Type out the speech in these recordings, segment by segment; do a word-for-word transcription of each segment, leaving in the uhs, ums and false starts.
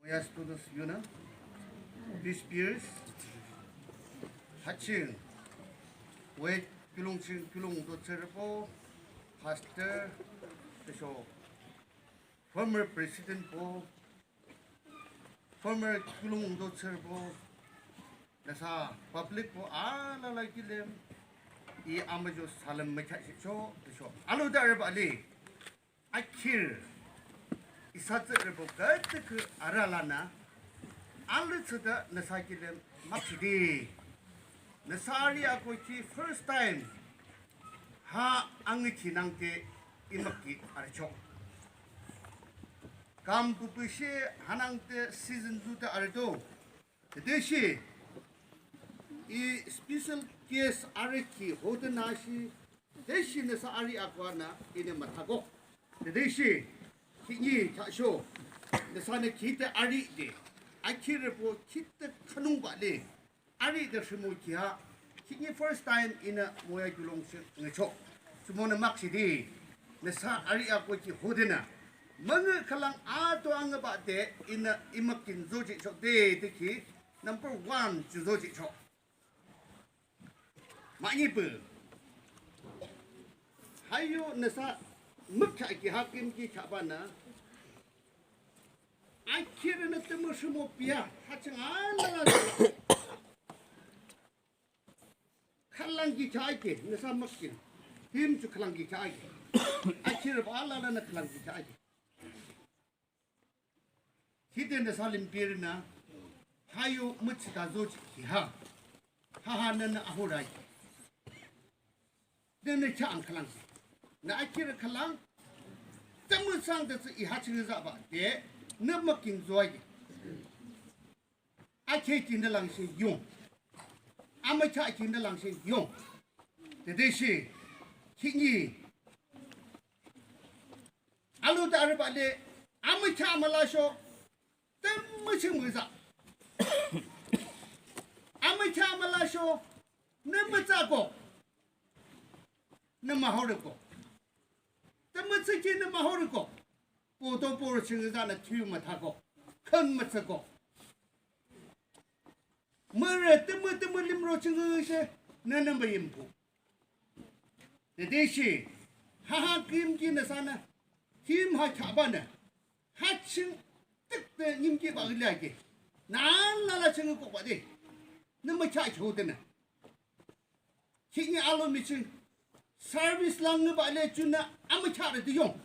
Moya students union, peace bearers, ha ching, we, kiulong ching, kiulongdo tsührübo, pastor, tüsho former presidentbo, former kiulongdo tsührübo, nüsa publicbo alala kilim, I amüyu salem mükheahshihchoh, tüsho alodarübah le, akhir, isa tsührübo küdükhüh arü lanü, alütsüde nüsa kilim makshe de. Nüsa arü ako ki first time, ha angükhi nangde I mükki arüchoh. Kam püpüshe hanangde season two de arüdo. Tütüshe, I special guest arü ki hodenü shi, tüshe nüsa arü ako anü inü müthakok. Tütüshe, khihni kheahsho, nüsanü khide arü de, akhirrübo khide khanungbah le, arü de rhimokhi ha, khihni first time inü moya kiulong ching ngüchoh. Jumonü makshe de, nüsa arü ako ki hodenü, müngüh khülang ato angübah de inü I mükkin zojihchoh de, tükhi, number one ju zojihchoh. Mahne pü. Ha yo nüsa mükheahkhi ha küyimki kheahbanü, akhirünü tümü rhimo pia, ha ching alala khülangkhi kheahkhi, nüsa mükkin. Him ju khülangkhi kheahkhi. Akhirübo alalanü khülangkhi kheahkhi. Khide nüsa limberünü, ha yo mütsüta zojihkhi ha, haha nünü ahorü ki, nünü kheahang khülang, nü akhirü khülang, tümü thsang de tsü I ha ching yüzahbah de, nü mükkin zoakhi, akheahkhi nü lang she yung, amükheahkhi nü lang she yung. Tütüshe, khihni alodarübah le, amükheah mülasho, tümü ching müza, amükheah mülasho, nü mütsako, nü mühorüko, tümü thsükhi nü mühorüko, boto borü ching yüzanü thiyu müthako, khün mütsüko, mürü tümü tümü limro ching yüzü she, nünü müyimpu. Tütüshe, haha küyimki nüsanü, him ha kheahbanü, ha ching tükde nimkibah leakhi, nü alala ching ngükokbah de, nü mükheahkhi hodenü, khihni alomi ching service lang ngübah le junü amükheahrü de yung.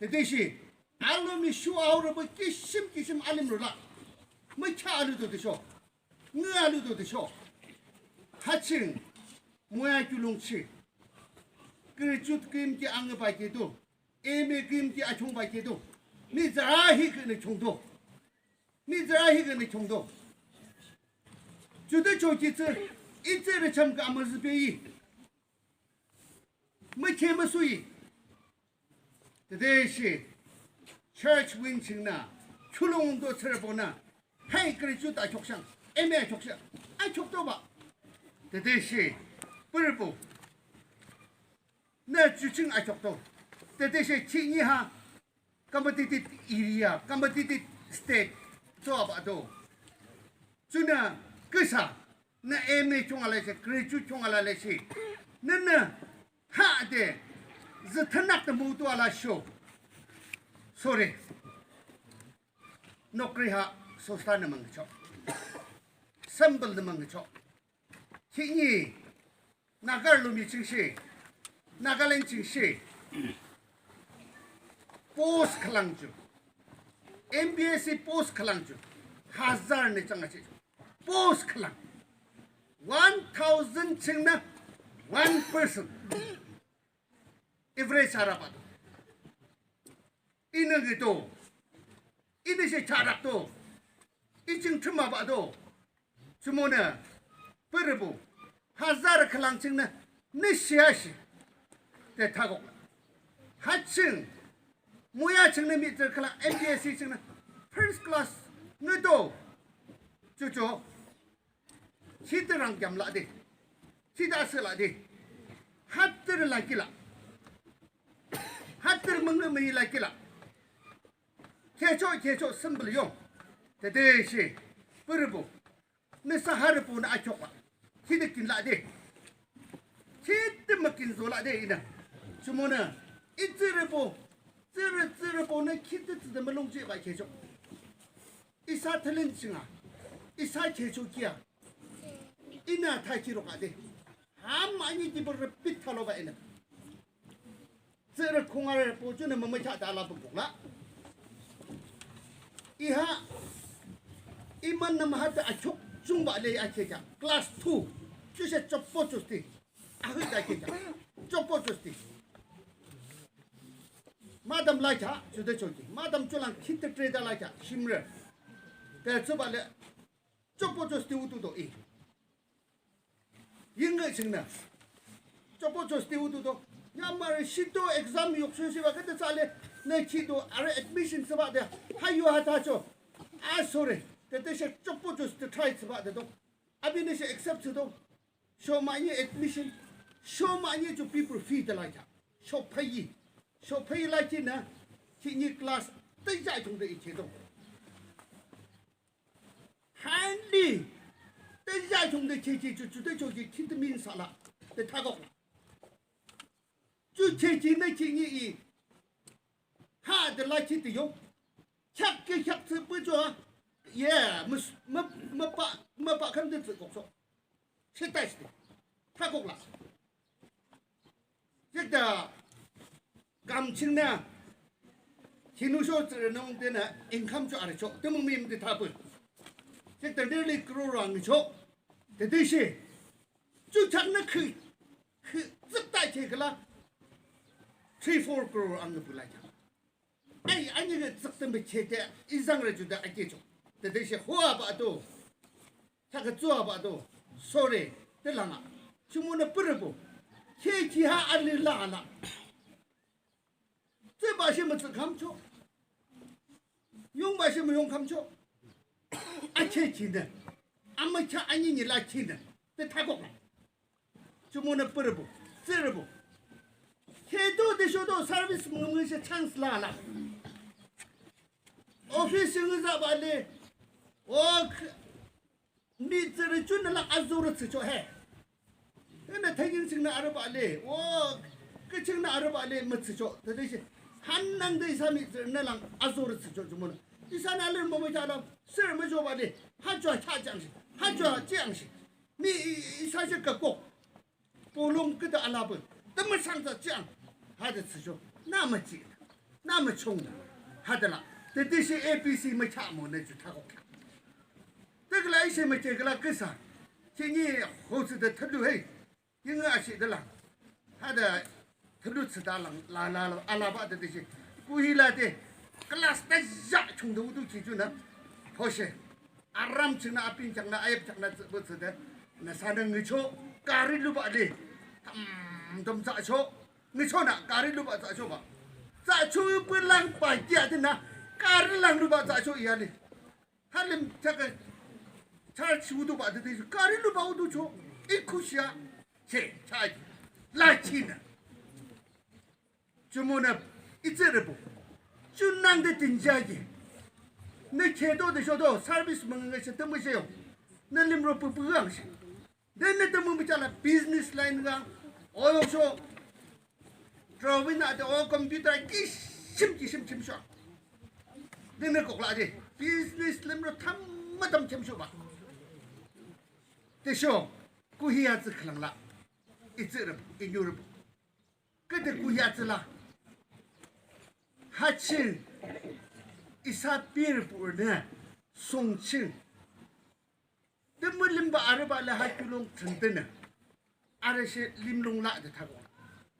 Tütüshe, alomi shu ahorübo kishim kishim alimro la, mükheah aludo tüsho, ngüh aludo tüsho, ha ching moya kiulong ching graduate küyimki angübah ke do, M A küyimki akhiungbah ke do, mihtsürü ahihkhühnü khiungdo, mihtsürü ahihkhühnü khiungdo. Judüchoki tsü, I tsührü chamkhi amüzübe I, mükheah müsüi, Tütüshe church wing chingnü, khülung to tsührübonü, hai graduate akhiukshang, M A akhiukshang, akhiukto bah. Tütüshe pürübo nü ju ching akhiukto. Tütüshe khihni ha competitive area, competitive state to bah to. Junü küsa, nü M A khiung alashe, graduate khiung alashe, nünü hade züthanak de mutu alasho. Sorry. Nokri ha sosta nü mangcho. Sambal nü mangcho. Khihni Naga lomi chingshi, Nagaland chingshi post khülang ju, M P S C post khülang ju, hazar nü chang achi post khülang, one thousand chingnü one person average araba to. Inü ngüto, inü she charak to, i ching thüma bah to. Jumonü pürübo hazar khülang chingnü nü shia shi de thakok. Ha ching, moya chingnü mihtsürü khülang M P S C chingnü first class ngüto. Jujo, shitü rang kyam la de, shitü asü la de, hatürü la kila, hatürü müngnü müyi la kila. Khecho, khecho, simple yong. Tütüshe pürübo nüsa harübonü akhiukba, shitü kin la de, shitü mükin zo la de inü. Jumonü i tsührübo, tsührü, tsührübonü khitü tsüde mülung jihba khecho. Isa talent chinga, isa khecho kia, inü thakhi rok ade. Ham ani kibo repeat thaloba inü. Tsührü khungarü po junü mümükheah de alapü kukla. Iha, iman nü mahade akhiuk chungba le akheakheah. Class two. Jushe chopo chosti. Ahü de akheakheah. Chopo chosti. Madam lakheah, jude choki. Madam julang khitü treda lakheah, shimre. Te chuba le, chopo chosti utu do i. Yinge chingnü, chopo chosti utu do. Yamar shito exam yokshun shiba kete tsale, nü khido, are admission shiba de, hayo hatacho. Ah, sorry. Tütüshe chopo chosti try shiba de do. Abinü she accept shido. Sho manye admission, sho manye ju people fee de lakheah. Sho phayi, sho phayi lakhi nü, khihni class tüja chungde i khedo. Handi, tüja chungde khekhi ju, jude choki khitü min sala, de thakok. Ju khekhi nü khihni i, ha de lakhi de yo. Kheak ke kheak tsü pü jo, ye, mü, mü, müpa, müpa kham de tsü kokso. Shita shita. Thakok la. Jekta kam chingnü, hinusho tsürü nung denü income cho arücho, tümung mim de thapü. Jekta nearly crore ang cho, tütüshe. Ju chaknü khü, khü, zükta che kala, three, four crore ang pü la cha. Ai, ani ke tsükte mükheahde, izangrü jude akecho. Tütüshe hua ba do. Thakha tsua ba do. Sorry, de langa. Chumunü pürübo. Khekhi ha ali la la. Tsüba shi mütsü khamcho. Yungba shi müyung khamcho. Akhekhinü. Amükheah anini lakhinü. De thakok la. Chumunü pürübo, tsürübo. Kheto de shoto service mümüshe chance la la. Office ngüza ba le. Ok. Mihtsürü chunü la azorü tsücho he. Hene thaying chingnü arüba le. Ok. Kü chingnü arüba le mütsücho. Tütüshe. Hanangde isa mihtsürünü lang azorü tsücho chumunü. Isanü alin mümücha la. Sir mücho ba le. Hacho ha changshi. Hacho ha changshi. Mi i, i, isa shi kakok. Polong küde alapü, tümü sangsa chang, hade tsücho, nü müchi, nü müchung, hade la, tütüshe A B C mücha mo ne ju thakok. Tükla ishe müche kala küsa, chini hotsü de thülu he, yinge ashi de la, hade thülu tsüta lang, la, la, la, alaba tütüshe, kuhi la de, class de ja chung de udu ki ju na, hoshe, aram chingnü apin changnü ayep changnü tsübe tsüde, nüsanü ngücho, gari luba le, tam, tam tsücho, ngücho nü, gari luba tsücho ba. Tsahcho pü lang ba kia de na, kari lang lu ba tsahcho ya le. Halim chaka church udu ba de de, kari lu ba udu cho, ikushia, che, cha, la china. Jumonü, itsürübo. Junangde tinjagi. Nü kheto de shoto service münga she tümü she yo. Nü limro pü pü ang she. Then nü tümü müchala business line ga. O yo sho. Drawing a de o computer kishim kishim chim sho. Then nü kokla de business limro tam ma tam chim sho ba. De sho. Kuhi atsü khlang la. Itsürübo, inyurübo. Küde kuhi atsü la. Ha ching isa pirübo nü song ching. Tümü limba arüba le ha kiulong thentenü. Arü she limlung la de thago.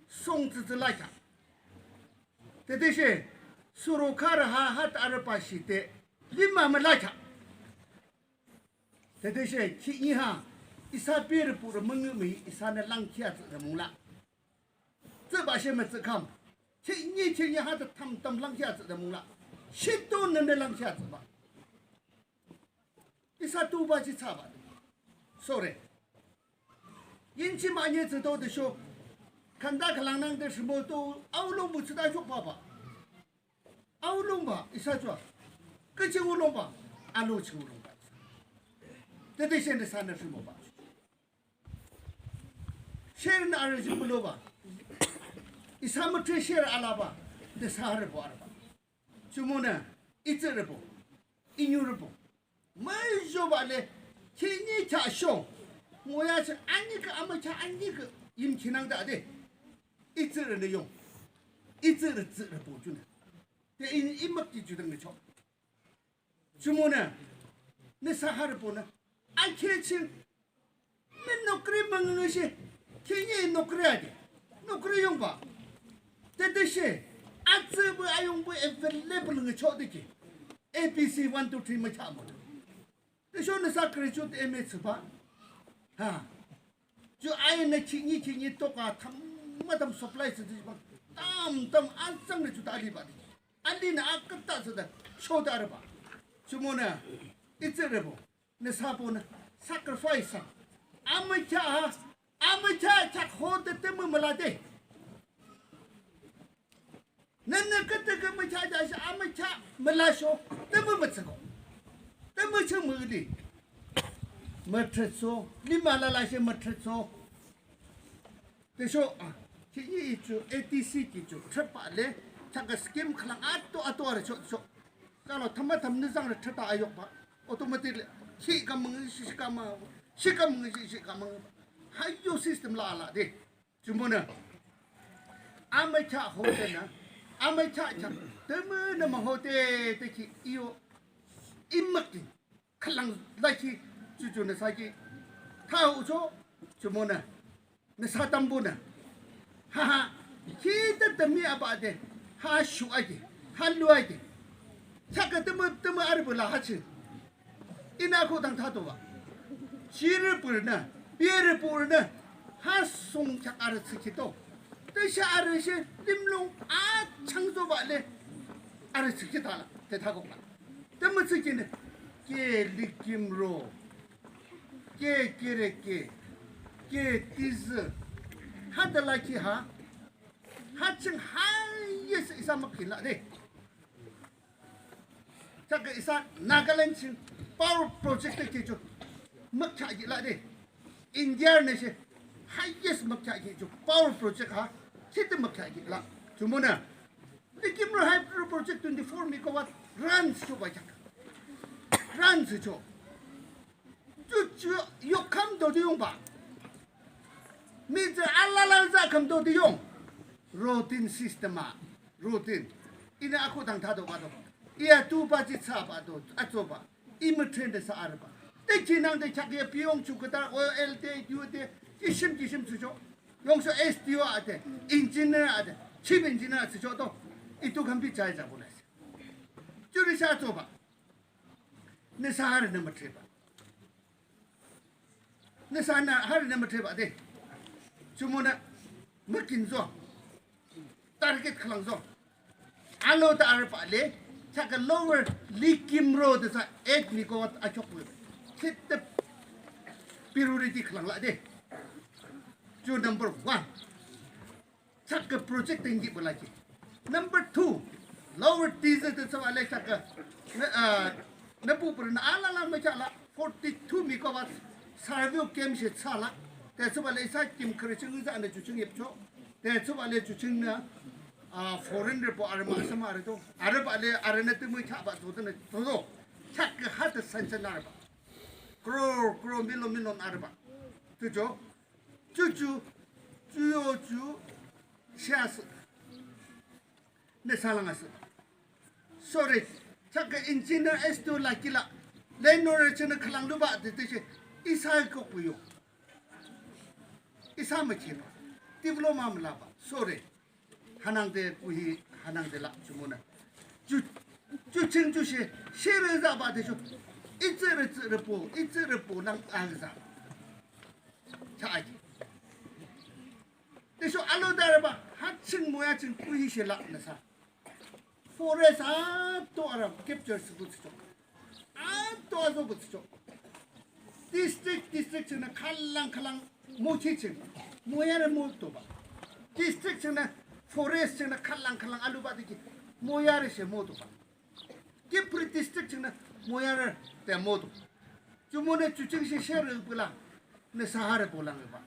Song tsütsü la kya. Tede she suro kar ha hat arüba shi te limba mü la kya. Tede she khihni ha isa pirübo rü müngü mi isa nü lang kya tsü de mung la. Tsüba she mütsü kam. Khihni khihni ha de tam tam lang kya tsü de mung la. Shito nü nü lang kya tsüba. Isa tuba chi tsaba. Sorry. Yinchi ma nye tsü to de sho. Kanda kalang nang de shimo to aulong bu tsü da shok papa. Aulong ba, isa chua. Küchi ulong ba, alo chi ulong ba. Tede she nü sa nü shimo ba. Share nü arü ji bulo ba. Isa mütre share ala ba. De sa arü bo arü ba. Jumonü, itsürübo. Inyurübo. Müjoba le, khihni kya sho. Moya che ani kü ama kya ani kü yim khinang da de. Itsürü nü yong. Itsürü tsürübo junü. De in imak ki judang nü cho. Jumonü, nü sa harübo nü. Akhe ching. Nü nokri mangngü shi. Khihni nokri ade. Nokri yongba. Tede shi. Atsü bu ayong bu available ngü cho de ki. A B C one, two, three mü cha mo. De sho nü sa graduate M A tsüba. Ha. Ju ai nü khihni khihni toka tam ma tam supply tsü de ba. Tam tam azang nü ju ta ali ba de. Ali nü akata tsü de. Sho da re ba. Jumonü. Itsürübo. Nü sa bo nü sacrifice sa. Amükheah ha, amükheah kheak hode tümü müla de. Nünü küdükhüh mükheah ja shi amükheah müla sho, tümü mütsüko. Tümü ching müli. Müthrütso, limala la shi müthrütso. Tüsho, ah, ki i ju, A D C ki ju, thrütbah le, thakü scheme khülang ato ato arü cho, cho. Kalo thama tham nü zang le thrüta ayokbah. Automatic le, shi kamang, shi, shi kamang, shi kamang, shi, shi kamang. Ha yo system la la de. Jumonü. Amükheah hode nü. Amükheah kheak. Tümünü mahode, tüki iyo. Imakti. Khülang lakhi, juju nüsa ki, tha ucho, jumonü, nüsa tambunü. Ha ha, ki tü tümi abah de, ha shu aki, ha lu aki. Thakü tümü, tümü arübo la ha chi. Inü akhuhdang thado ba. Chirü pürünü, pirü pürünü, ha song kheak arü tsükhi to. Tüshe arü she limlung achangzo ba le, arü tsükhi thala, te thakok la. Tümü tsükhinü, ke likimro, ke kereke, ke tizü, ha de lakhi ha, ha ching ha yes isa mükhi la de. Thakü isa Nagaland ching power project de kicho mükhi la de. India nü she highest mükhi kicho power project ha, khide mükhi la. Jumonü. Likimro hydro project twenty-four megawatt run shuba kheak. Run shucho. Juju yok kham do de yong ba. Mihtsü alala za kham do de yong. Routine system a. Routine. Inü akhuhdang thado ba do. Iya tu ba ji cha ba do. Acho ba. Imi train de sa arü ba. De kinang de kheak ye piyong chu kata oil de, yu de, kishim kishim chucho. Yong sho S T O a de, engineer a de, chief engineer a chucho to. Itu kham bi chai ja bo le. Juri sha cho ba. Nüsa harünü müthriba. Nüsa nü harünü müthriba de. Jumonü mükinzo. Target khülangzo. Alo tha arübah le, thsakü Lower Lekimro de thsa eight megawatt akhiukpü. Thsüde priority khülang lah de. Ju number one. Thsakü project thsüngki pü lakhi. Number two, Lower Tizi de thsübah le thsakü, nü, ah, nü püpürünü alala mükheahlah, forty-two megawatt survey kemshe thsülah. Tüthsübah le isa kim khürü ching iza nü ju ching yipcho. Tüthsübah le ju chingnü, ah, foreignrübo arü müsam arü to. Arübah le arünü tümü kheahbah to tünü to to. Thsakü hade sanction arübah. Crore, crore, million, million arübah. Tücho. Juju, juyo ju, shasü. Nüsa lang asü. Sorry, thsakü engineer S D O lakhi lah. Landowner chingnü khülang lubah de tüshe. Isa kok buyo. Isa müchibah. Diploma mülabah. Sorry. Hanangde kuhi, hanangde lah jumonü. Ju, ju ching ju she, sherü zabah de ju. Itsürü tsürübo, itsürübo lang azabah. Thsakü. Tüsho alo darübah, ha ching moya ching kuhi she lah nüsa. Forest ato arü capture thsüpü thsücho. Ato azo pü thsücho. District, district chingnü khülang khülang mochi ching. Moyarü motobah. District chingnü forest chingnü khülang khülang alubah de ki. Moyarü she motobah. Kiphire district chingnü moyarü de moto. Jumonü ju ching she sherü pü la. Nüsa harübo lang bah.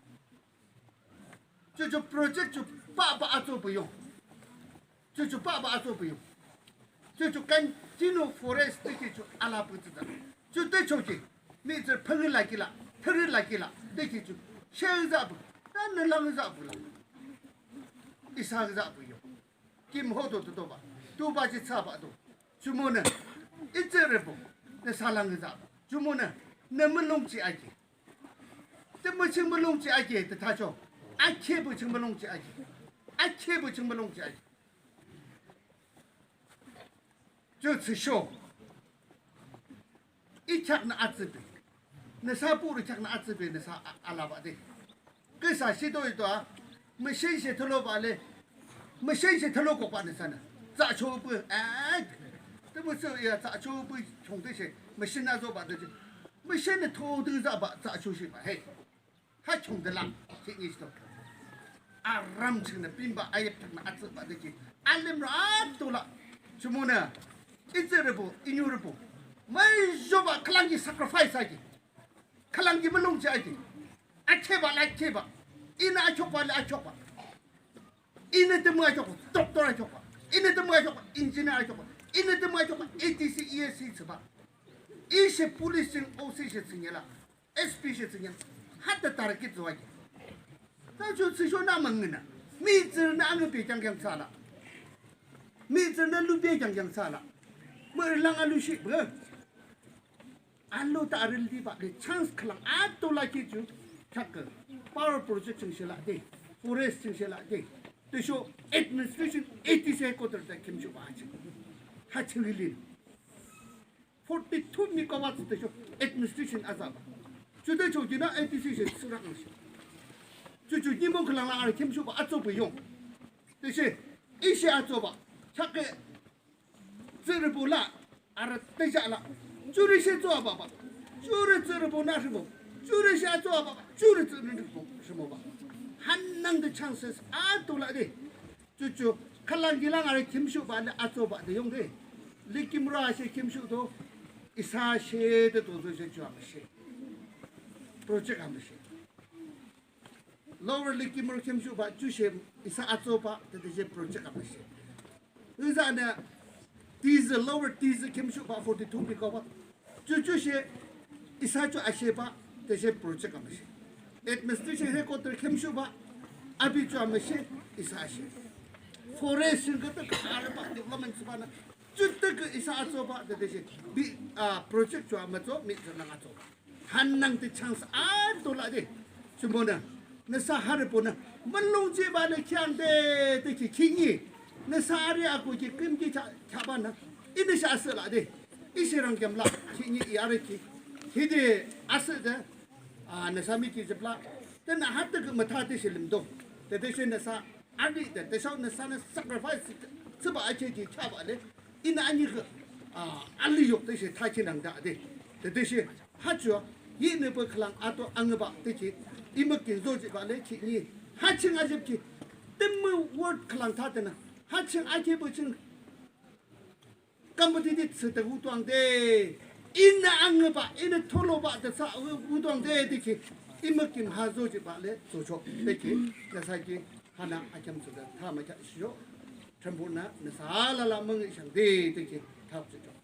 Juju project ju papa ato pü yo. Juju papa ato pü yo. Juju continue forest tüki ju alapü tüta. Ju tüchoki. Mihtsürü phüngü lakhi lah. Thürü lakhi lah. Tüki ju. She zapü. Nü lang zapü la. Isa zapü yo. Kim hodo tütobah. Tubah ji thsübah to. Jumonü. Itsürübo. Nüsa lang zapü. Jumonü. Nü mülungji aki. Tümü ching mülungji aki, tüthacho. Akhepü ching mülungji aki. Akhepü ching mülungji aki. Ju thsüsho. I kheaknü atsübe. Nüsa pürü kheaknü atsübe, nüsa a-, alabah de. Küsa shido ito a. Machine she thülobah le. Machine she thülo kokbah nüsanü. Thsacho pü. Eh. Tümü sü ya thsacho pü chongde she. Machine azobah de. Machine ne thodü zabah thsacho shibah. Hey. Ha chongde la. Chini shito. Aram chingnü pimbah ayep thaknü atsübah de ki. Alimro ato la. Jumonü. Itsürübo, inyurübo. Müzobah khülangki sacrifice aki. Khülangki mülungji aki. Akhebah la akhebah. Inü akhokbah la akhokbah. Inü tümü akhokbah. Doctor akhokbah. Inü tümü akhokbah. Engineer akhokbah. Inü tümü akhokbah. A D C, E S C thsübah. Ishe police ching O C she thsünyela. S P she thsünyela. Hade target zoaki. Tücho thsüsho nü müngüna. Mihtsürünü angübe kheangkheang thsüla. Mihtsürünü lube kheangkheang thsüla. Mürü lang alu shibah. Alo tha arü libah le chance khülang ato lakhi ju. Thsakü. Power project ching she lah de. Forest ching she lah de. Tüsho administration A D C headquarter de khimshuba ha ching. Ha ching lin. Forty-two megawatts tüsho administration azabah. Jude chokina A D C she thsürak nang she. Juju nimung khülang la arü khimshuba atsopü yung. Tüshe, ishe atsopü. Thsakü Tsührübo la, arü tüzha la. Tsührü she tsüababa. Tsührü tsührübo nü rhimo. Tsührü she atsüababa. Tsührü tsührü rhimo, rhimoba. Hanangde chances ato la de. Juju, khülang kilang arü khimshuba le atsüba de yungde. Likim ra she khimshu do. Isa she de do do she ju amüshe. Project amüshe. Lower Likim ra khimshuba, ju she isa atsüba, de de she project amüshe. Isanü, Tizi, Lower Tizi khimshuba, forty-two megawatt. Ju ju she isa ju asheba, de she project amüshe. Administration headquarter khimshuba, api ju amüshe, isa ashe. Forest shinga de arüba development thsübanü. Ju de ke isa atsüba, de de she. Bi, ah, project ju amütso, mi ju nang atsüba. Hanangde chance ato la de. Jumonü. Nüsa harübonü. Mülung jihba nü kheangde de ki khihni. Nüsa arü ako ki kümki kheah, kheahbanü. Inü she asüh la de. Ishi rangkem la. Khihni i arü ki. Hide asüh de. Ah, nüsa miki jihpü la. Denü hade ke mütha de she limdo. De de she nüsa arü de. De she nüsanü sacrifice. thsübah akeangki khabah le, inü anikhüh, a, aliyo tüshe thakhi nangde de. Tütüshe, ha ju, yinüpü khülang ato angübah tüki, imükin zojihbah le khihni, ha ching ajipki, tümü word khülang thatünü, ha ching akepü ching, competitive thsüde wudüwangde, inü angübah, inü tholobah de thsa wudüwangde tüki, imükin ha zojihbah le zochoh tüki, nüsa ki, hanü akheam thsüde tha mükheahshihchoh, Thrünpuhnü nüsa alala müngühshang de tüki, tha zochoh.